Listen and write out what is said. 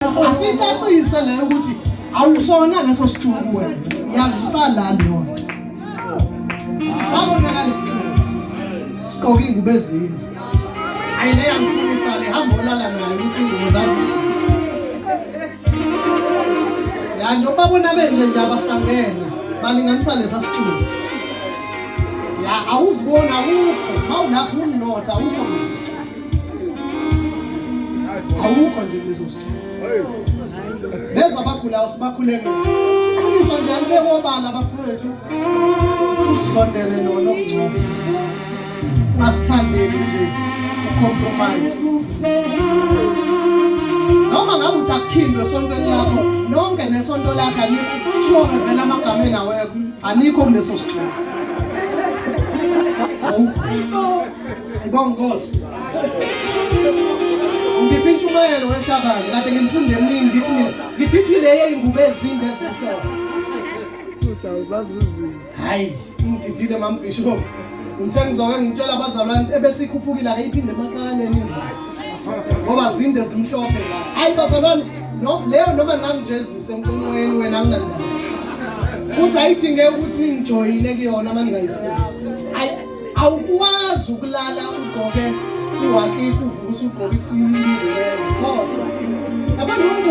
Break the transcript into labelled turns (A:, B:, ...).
A: Asicacise leyo ukuthi awusona leso sihluku wena. Yazi usalali yona. Babonakala isihluku. Siqoka ingubo ezinde. Ayi le yangifunisa le hamba olala nayo ukuthi ingubo zazi. Ya nje ubabona benje nje abasangene balinganisa lesa sihluku. Ya awuzibona awukho mawulapho unotha awukho leso sihluku. Awukho nje kuleso sithombe. Beza abagulayo sibakhuleke. Qiniso nje alibeke obala abafowethu. Usondele lona okungcono. Ungasithandeli nje ucompromise. Noma ngabe uthi akukhindwe esontweni lakho, nonke nesonto lakho alikho. Kushiwo ngevela amagama enawekho, alikho kuleso sithombe. Awukho. Ngibonga Nkosi. Ngiphi intshumayelo weshabani kade ngimfunde emini ngithi mina ngididwe le yeyingubo ezinde ezimhlophe.
B: Futhi awuzazi izinto.
A: Hayi, ngididile mam Bishop. Ngithe ngizoke ngitshela abazalwane ebesikhuphukile ake iphinde emaqaleni ingane. Ngoba zinde zimhlophe la. Hayi bazalwane, no leyo noma ngangijezisa emqoqweni wena nginandaba. Futhi ayidingeki ukuthi ningijoyine kuyona uma ningayifuni. Hayi Awukwazi ukulala ugqoke uwakiku uvuka usugqoke isiyingubelo. Khohlwa. Yabona umuntu